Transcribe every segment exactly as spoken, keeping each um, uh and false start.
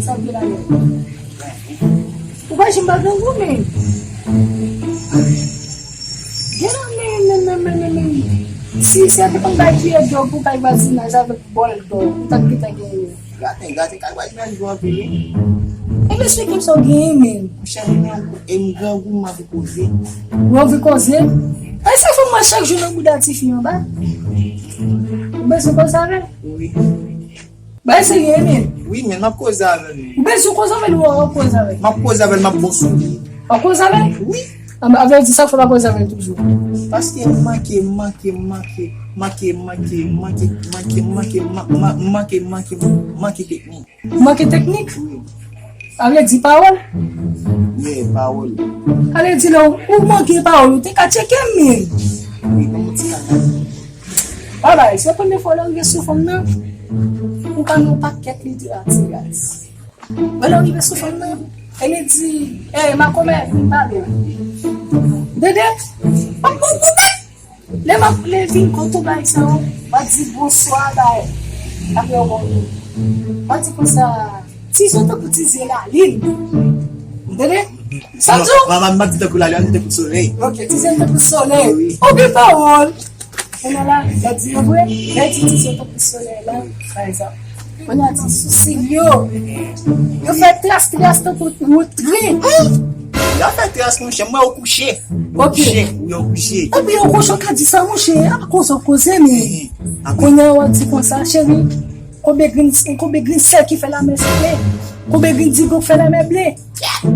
Sa vle la yo. Ou pa janm pa grangou, men. Gen la, men, men, men, men, men, men. Si se te konn bay kiyè dòg pou kay vwazinaj avèk bòl dòg, ou t ap gentan genyen. Graten, graten, kay vwazinaj gwo anpil, wi. E mesye, kèm sa w genyen, men. Monchè, m grangou, e m grangou, m anvi koze. Ou anvi koze? E sa fè m wè chak jou nan bouda tifi anba. Ou bezwen koze avè l? Wi. Bay serye, men. Wi, men m ap koze avè l, men. Ou bezwen koze avè l, ou ap koze avè l? M ap koze avè l, m ap bon sou li. W ap koze avè l? Wi. Anben, avè di sa, fò w pa koze avè l toujou. Paske m manke, m manke, m manke, manke, manke, manke, manke, manke, ma-, ma-, manke, manke, manke teknik. Manke teknik? Wi. Sa vle di pawòl? Yeah, pawòl. Sa vle di lè w, ou manke pawòl, ou te ka tcheke m, men. Wi, ban m yon ti kaka. Babay, se premye fwa lè w rive sou fanm nan, ou ka nan yon pakèt lide atire. Lè w rive sou fanm nan, e li di, "Ey, makomè, vin pale." Dede, m ap bon kote. Lè m ap lè vin kote w bay sa yo, m ap di bonswa bay. Apre yo bon. M ap di konsa, ti zo tankou ti zye lalin. Tande? Sa m di w? Mama, m ap di tankou lalin, tankou solèy. Ok, ti zye tankou solèy. Wi. Ok, pawòl. Kounye a la, lè di yo vre, lè di ti zye tankou solèy la, pa egzanp. Kounye a di sousi yo. Yo fè tras, tras tankou wout gri. Yo fè tras, monchè, mwen yo kouche. Ok. Kouche, wi, yo kouche. Epi yo kouche, w ka di sa, monchè, a konsa w koze, men. Kounye a w ap di konsa, cheri, konbyen grenn, konbyen grenn sèl ki fè lamè ble? Konbyen grenn digo k fè lamè ble?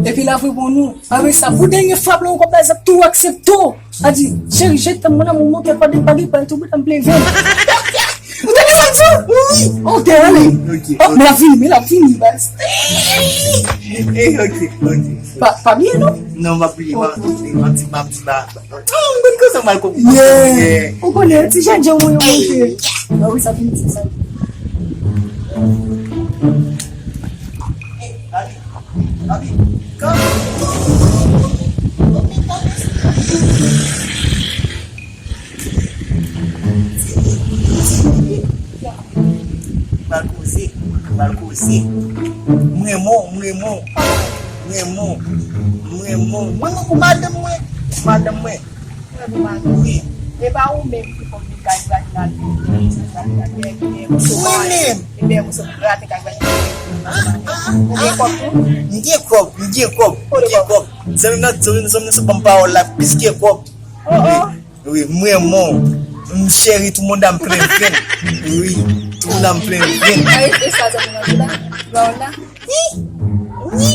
Epi l ap reponn ou, apre sa, pou dènye frap la, ou konn bay zak tou, aksepte w. A di, cheri, je t'aime, mon amour, mon cœur, pa de, pa de, pa de, tou bout an pleve. Ou tande sa m di w? Wi. Ok, ale. Ok, ok. Men l ap vini, men l ap vini, baz. Eh, ok, ok. Pa, pa bliye, non? Non, m ap bliye, m ap di, m ap di, m ap di, ba, ba. Oh, m konn koze mal konprann. Yeah. Ou konnen, ti jènjan mwen yo, monchè. Ah wi, sa vin di sa. Abi, Abi, kanpe. Mal koze, mal koze. Mwen bon, mwen bon. Mwen bon, mwen bon. Mwen bon pou madanm mwen. Madanm mwen. Mwen bon madanm. Wi. E pa ou menm ki fè m vin kay vwazinaj mwen. Mwen menm. Ebyen, mwen sot grate kay vwazinaj mwen. Ou gen kòb tou? M gen kòb, m gen kòb, m gen kòb. Zanmi m nan, zanmi m, zanmi m nan sot ban m pawòl la, plis ke kòb. Oh, oh. Wi, mwen bon. M cheri, tout moun dam plen venn. Wi, tout moun dam plen venn. Ay, e sa zanmi nan di la? Ba w la? Wi. Wi.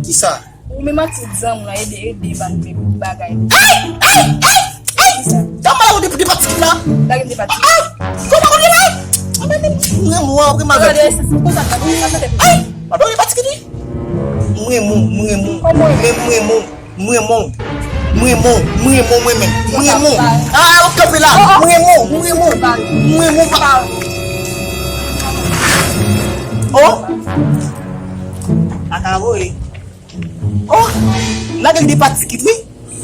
Kisa? Ou menm ak ti zanmi w la, ede, ede ban m bagay. Ay, ay, ay, ay. Kisa? Kòman la ou de, de pati la? Lage m de pati. Ah, ah. Kòman ou de la? Mwen mwen, mwen mwen, mwen mwen. Ay, mwen de pati ki di? Mwen mwen, mwen mwen. Kòman? Mwen mwen mwen. Mwen bon, mwen bon, mwen bon, mwen menm. Mwen bon. Ah, w ap kanpe la. Mwen bon, mwen bon. Mwen bon, pa. Oh. Akavo, eh. Oh. Lage l de pati kit, wi.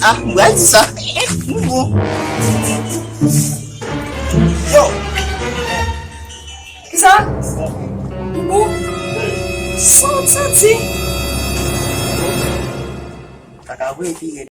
Ah, mwen di sa. Mwen bon. Yo. Kisa? Ou bon? Sa w ap santi? Kaka vre, pi rèd.